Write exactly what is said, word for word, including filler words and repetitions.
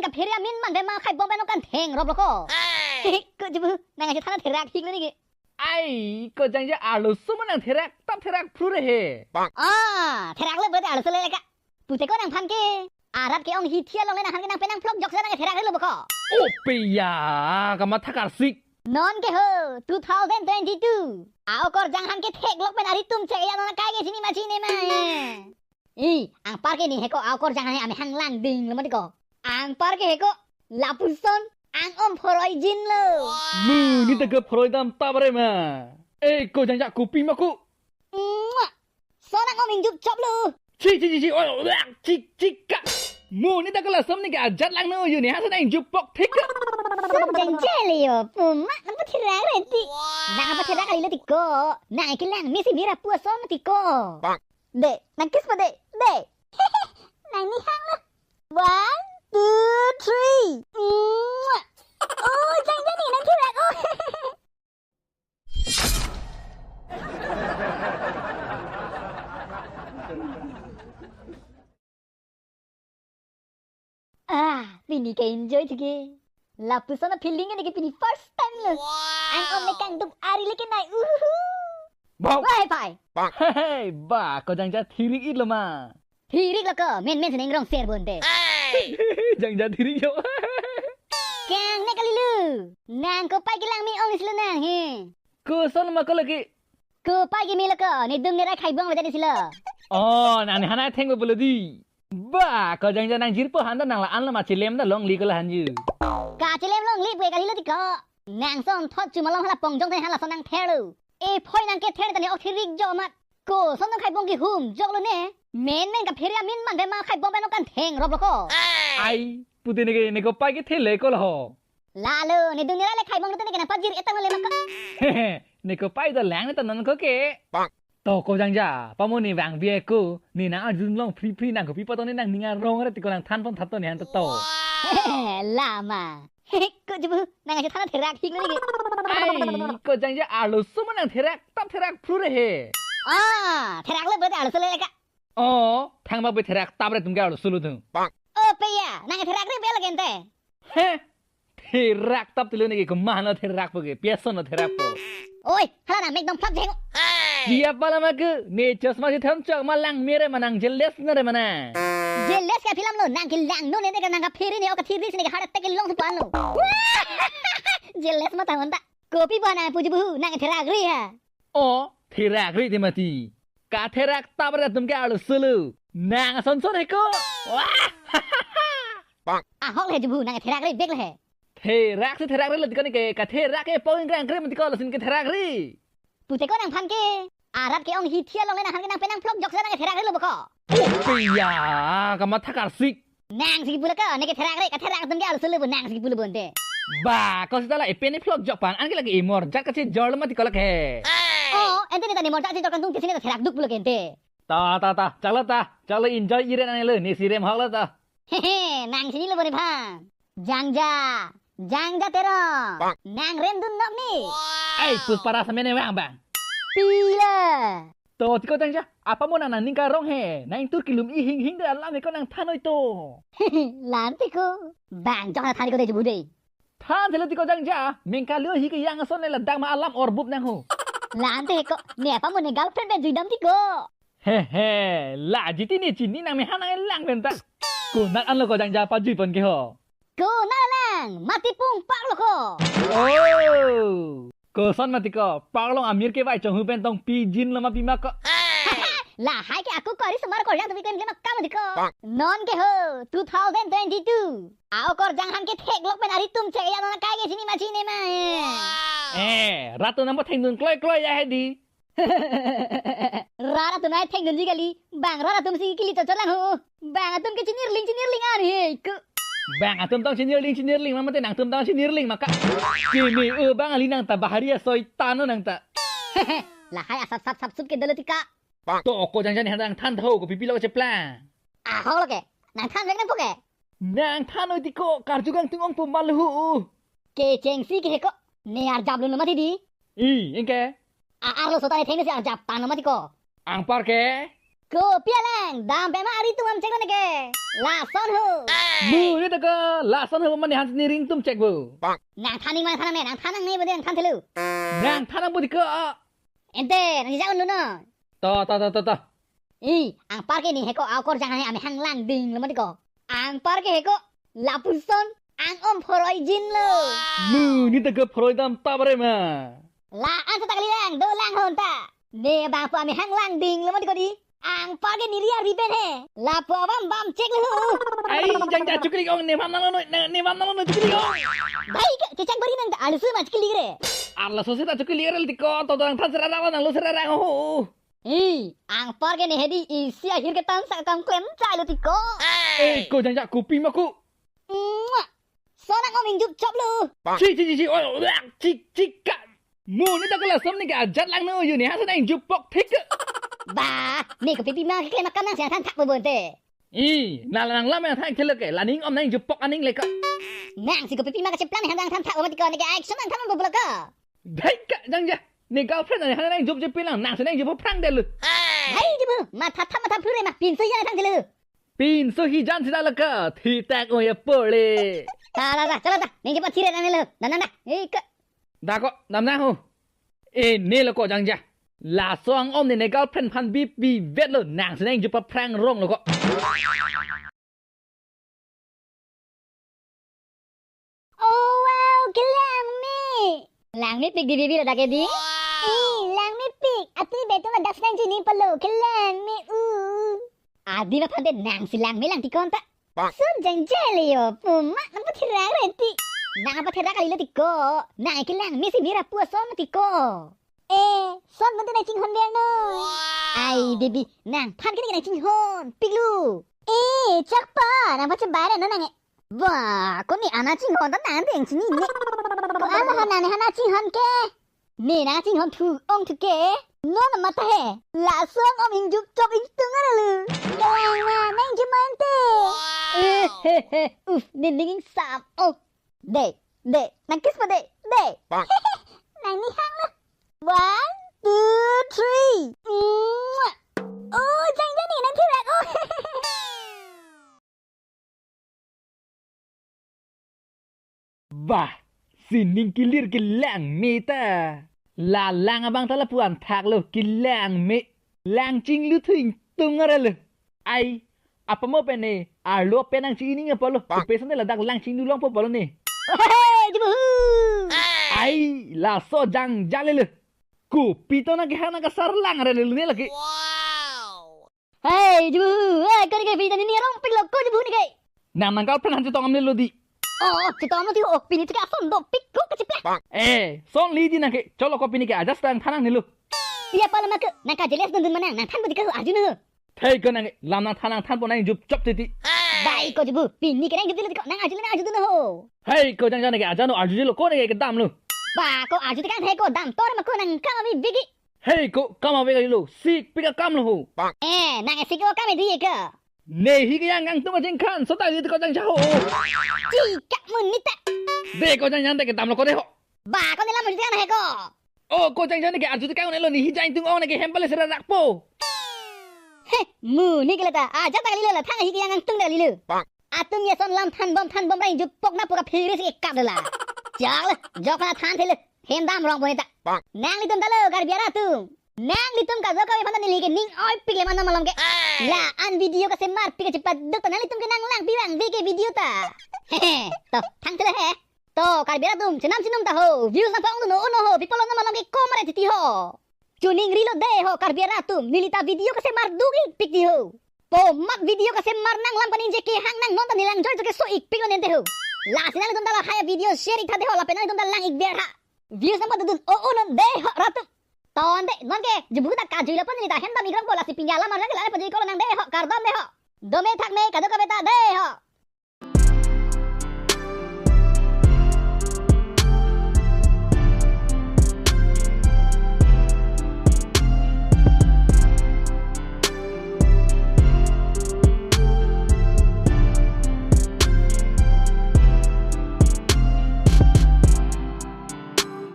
Kaphere amin man pen ma akhai bom pen nangkan theng rop lo ko. Ko Jubu, nang aja thana therak hik lo neke. Ai, ko Jangja arloso ma nang therak, tap therak phru re he. Ah, therak lo bote arloso le ka. Pute ko nangphan ke. Arat ke-ong hithi along le nangphan ke nang pen nang phlok jok sa nang therak lo bo ko. O pe ya, kamatha karsik. Non ke ho, two thousand twenty-two. Aokorjang aphan ke theklok pen ari tum chek ya non kai ke chini ma chini ma. I, anpar ke ne he ko aokorjang aphan amehang langding lo mati ko. Anpar ke he ko lapuson ang-om phoroi jin lo. Mu, ne ta ke phoroi dam ta bare ma. E, ko Jangja kopi ma ko. Mwah. Son ang-om ingjup chop lo. Chi, chi, chi, chi, oi, oi, chi, chi, ka. Mu, ne ta ke lason ne ke ajat lang no, yo ne ha son ingjup pok thik. Son Jangja le yo, puma, nang patherak re ti. Nang patherak kali lo ti ko. Nang ke lang misi mira puson ti ko. De, nang kiss pa de, de. Nang ne hang lo. One, two, three. Mwah. Oh, Jangja ne nang therak, oh. Ah, pini ke enjoy thik ke. Lapuson a-feeling ne ke pini first time lo. Wow. Ang-om ne kangdup ari le ke nai. Uhuhu. Bang. Wah, pai. Hey, ba, ko Jangja thirik it lo ma. Thirik lo ko, men men seneng rong ser bonte. Jangja thirik yo. Kang ne kali lo. Nang kopai ke lang me-ong isi lo nang he. Koson ma ko lagi. Kopai ke me lo ko, nedung nerai khai bom avedet isi lo. Oh, nang ne hanai theng pulo di. Ba, ko Jangja nang jirpo han ta nang la-an lo ma chilem ta longle ko la han ju. Kachelem longle pu kali lo ti ko. Nang son thot chu malom hala pongjong te hala son nang ther lo. E phoi nang kether ta ne ok thirik jo mat. Koson nang khai bom kehum jok lo ne. Men men kaphere amin man pen ma khai bom pen nangkan theng rop lo ko. Ai, pute ne ke ne kopai kethe le ko lo ho. Lalo, nedung nerai le khai bom lo te ne ke nang pajir etang lo le ma ko. Ne kopai ta lang ne ta non ko ke. To ko Jangja, pamo ne vang bia ko, ne nang arjun long phri phri nang kopi pato ne nang ning arong re ti ko nang than pon thato ne han to to. La ma. Ko Jubu, nang aja thana therak hik lo neke. Ai, ko Jangja arloso ma nang therak, tap therak phru re he. Ah, therak lo bote arloso le ka. Oh, thang bak be therak tap re tum ke arloso lo tum. O pe ya, nang therak re bel gente. He, therak tap ti lo neke, komat lo therak po ke, piason lo therak po. Oi, hala nang mek dong phlap jeng. Dia pala ma ke, ne chosma si thon chok ma lang mere ma nang jealous na re ma na. Jealous ke aphi lam lo, nang ke lang no ne de ka nang kaphere ne ok kathiri si ne ke heart attack ke long supan lo. Jealous ma ta honta. Kopi ba nang pu Jubu, nang therak ri ha. O, therak ri te mati. Katherak tap re tum ke arloso lo. Nang ason son he ko. Wah! Ahok le Jubu, nang therak ri bek le he. Therak si therak ri lo ti ko ne ke, katherak ke pong krang krem ti ko lason ke therak ri. Pute ko nangphan ke. Arat ke-ong hithi along le nangphan ke nang pen nang phlok jok sa nang therak ri lo bo ko. O pe ya, kamatha karsik. Nang si pulo ko, ne ke therak re, katherak tum ke arloso lo bo, nang si pulo bonte. Ba, ko sita la e pen ne phlok jok pang, an ke lagi imor jat kachejor lo mati ko lake. Oh, ente ne ta ne mor jat kachejor kan tum ke si ne ta therak duk pulo ke ente. Ta, ta, ta, chalo ta, chalo enjoy iren ane lo, ne si rem hok lo ta. Hehe, nang chini lo bo ne phan. Jangja, Jangja Terong. Nang rem dun nok ni. Ei, Puspara samen ne vang bang. Pila. To, ti ko Jangja, apa mo nang nang ning karong he? Nang tur kelum ihing hing de alam he ko nang than oi to. Lam ti ko. Bang jok na than ko de Jubu de. Than thelo ti ko Jangja, mengkalio hi ke yang ason le ladak ma alam or bup nang ho. Lam ti ko, ne apa mo ne girlfriend pen jui dam ti ko. He he, la jiti ne chini nang me han nang lang pen ta. Konat an lo ko Jangja pajui pon ke ho. Konat lang, mati pung pak lo ko. Oh. Koson mati ko, parlong amir ke vai chonghu pen tong pijin lo ma pima ko. Lahai ke ako kori sumar korjang tupi klem klem akam mati ko. Non ke ho, two thousand twenty-two. Aokorjang aphan ke theklok pen ari tum chek ya non kai ke chini ma chini ma. Eh, rat atum nang patheng dun kloi kloi ya he di. Rat atum nang theng dunji kali, bang rat atum si kili chot chot lang ho. Bang atum ke chinirling chinirling an he ko. Bang atum tong chinirling chinirling ma mate nangtum tong chinirling ma ka. Keme o bang ali nang ta bahari asoitan lo nang ta. Lahai asap sap sap sup ke dolo ti ka. To ko Jangja ne han nang than tho ko pipi lo cheplang. Ahok lo ke. Nang than vek nang po ke. Nang than oi ti ko karju kangtung ong po ma lo ho. Kechengsi ke he ko. Ne arjap lo mati di. I, ingke. A arloso ta ne theng si arjap tan mati ko. Anpar ke. Kopi alang, dam pema ari tum am chek neke. Lason ho. Mu ne taka lason ho mane han ni ring tum chek bo. Nangthan ning ma than ne, nangthan nangne bo de nangthan thelu. Nangthan nang bo diko. Ente, nang jija unlo no. To, to, to, to, to. I, anpar ke ne heko akorjang ne amehang langdinglo mati ko. Anpar ke heko lapuson ang-om phoroi jinlo. Mu ne taka phoroi dam ta bare ma. La-an sa ta kali lang, dolang hon ta. Ne bang pu amehang langdinglo mati ko di. Anpar ke ne ri ari pen he. Lapu abam bam cheklo. Ai, jangja chukli ong, ne bam nanglo noi, ne, ne bam nanglo noi chukli ong. Bai ke, chechak bari nang ta alu suma chukli re. Arlaso seta chukli re tiko, to dang than sera rang nanglo sera rang ho. I, anpar ke ne hedi isi ahir ke tan sa kam klem chai lo tiko. Eh, ko jangja kopi ma ko. Mwah. Son ang-om ingjup choplo. Chi, chi, chi, chi, oi, oi, chi, chi, ka. Mu ne taka lason ne ke ajat lang no, yu ne hasa nang ingjup pok thik. Ba, ne kopi pima ke klem akam nang si nangthan thak bo bonte. I, na la nang lam nangthan thelo ke, la ning-om nang ingjup pok aning le ka. Nang si kopi pima kacheplang nangthan thak bo mati ko, ne ke action nangthan bo bula ka. Dai ka jangja. Ne girlfriend ne hana nang jup jup pilang, nang si nang jup phrang delu. Hai jubu, matha thap matha phure ma pinso ya thang delu. Pinso hijan sida laka, thitak oya pole. Ta la ta, chala ta, neng cepat siret nang lo, dan nang dah. Ika. Da ko, dam nang ho. Eh, ne lo ko jangja. Laso ang-om ne ne girlfriend phan bi bi vet lo, nang si nang jup phrang rong lo ko. Oh wow, kelangme. Langme pik di bibi ladak ke di. Eh, langme pik. Atu betul ada sedang jini pelo kelangme u. Adi ma phante nang si langme lang tikon ta. Sun jang jale yo, puma nang patherak reti. Nang patherak kali lo tiko. Nang kelangme si mira puason tiko. Eh, son mate nang chinghon ver no. Ai, baby, nang phan ke nang chinghon, piklu. Eh, chakpa, nang pache bare no nang. Wah, ko ne ana chinghon ta nang deng chini ne. Ko ama hana ne hana chinghon ke. Ne nang chinghon thu, ong thu ke. No na mata he. Lason om ingjup chop ingtung ara lu. Kalang na nang jumante. Eh, he, he, uf, ne ning ingsam. Oh. De, de, nang kiss pa de, de. Nang ni hang na. One, two, three. Mwah. Oh, jang jang ne nang thirak. Oh. Bah, sining kelir kelangme ta. La lang abang ta lapu-an thak lo kelangme. Lang chinglu thu ingtung ara lo. Ai, apamo pen ne, arlo pen nang chi-ining apotlo. Bang. Kopi ason ne ladak lang chinglu longpo apotlo ne. Hey, jubuhu. Ai, laso jang jale lo. Kopi to nang kehang nang kasar lang ara lo ne lake. Wow. Hey, jubuhu. Hey, ko ne ke pita ne ni rong pik lo ko jubuhu ne ke. Nang nang girlfriend han chetong am ne lo di. Oh, chetong am ti oh pini chetong ason dopik ko kacheplang. Bang. Eh, son li di nang ke. Cholo ko pini ke aja sedang thanang ne lo. Iya pala mak nang ka jealous dun dun manang nang than budi ka arju no. Thei ko nang lam nang than nang thanpo nang jup chop titi. Bai ko jubu pini ke nang jup dilo ko nang arju nang arju dun ho. Hei ko jang jang nang ke aja no arju dilo ko nang ke dam lo. Ba ko arju tekang thei ko dam tor ma ko nang kama mi bigi. Hei ko kama bigi lo sik pika kam lo ho. Eh nang sik o kam di ka. Ne hi ke yang kangtung ajing khan so ta di ko jang jang ho. Chi ka mun nita. De ko jang jang de ke dam lo ko de ho. Ba ko ne lam arju tekang thei ko. Oh, ko jang jang ne ke arju tekang ne lo ne hi jang tung ong ne ke hem pale sera rakpo. He, mu ne ke lata, aja ta kali lo la thang hi ke yang angtung ta kali lo. Atum ya son lam than bom than bom rang jup pok na poka phiri si kap la. Chak la, jok na than thele, hem dam rong pone ta. Nanglitum ta lo Karbi arat atum. Nanglitum kajok kave phan ta neli ke ning oi pik le mana malam ke. La an video kasemar pik chepaduk ta nanglitum ke nang lang pi bang ve ke video ta. He he, to, thang thele he. To, Karbi arat atum, chenam chenum ta ho. Views nang pang uno uno ho. People lo na malam ke komare titi ho. Chuning rilo de ho, Karbi arat atum. Neli ta video kasemar duk ik pik di ho. Po mak video kasemar nang lam kaningje kehang nang non ta ne lang joi jo ke so ik pik lo nente ho. Lasi nanglitum ta lahai video share ik tha de ho, lapen nanglitum ta lang ik ver ha. Views nang padudun o uno de ho rat atum. Ton de, non ke, jubu ta kajui lapen neli ta hem dam ik rongpo lasi pini alam arjan ke la pajui kolo nang de ho, kardom de ho. Dome thak me, kado kabe ta de ho.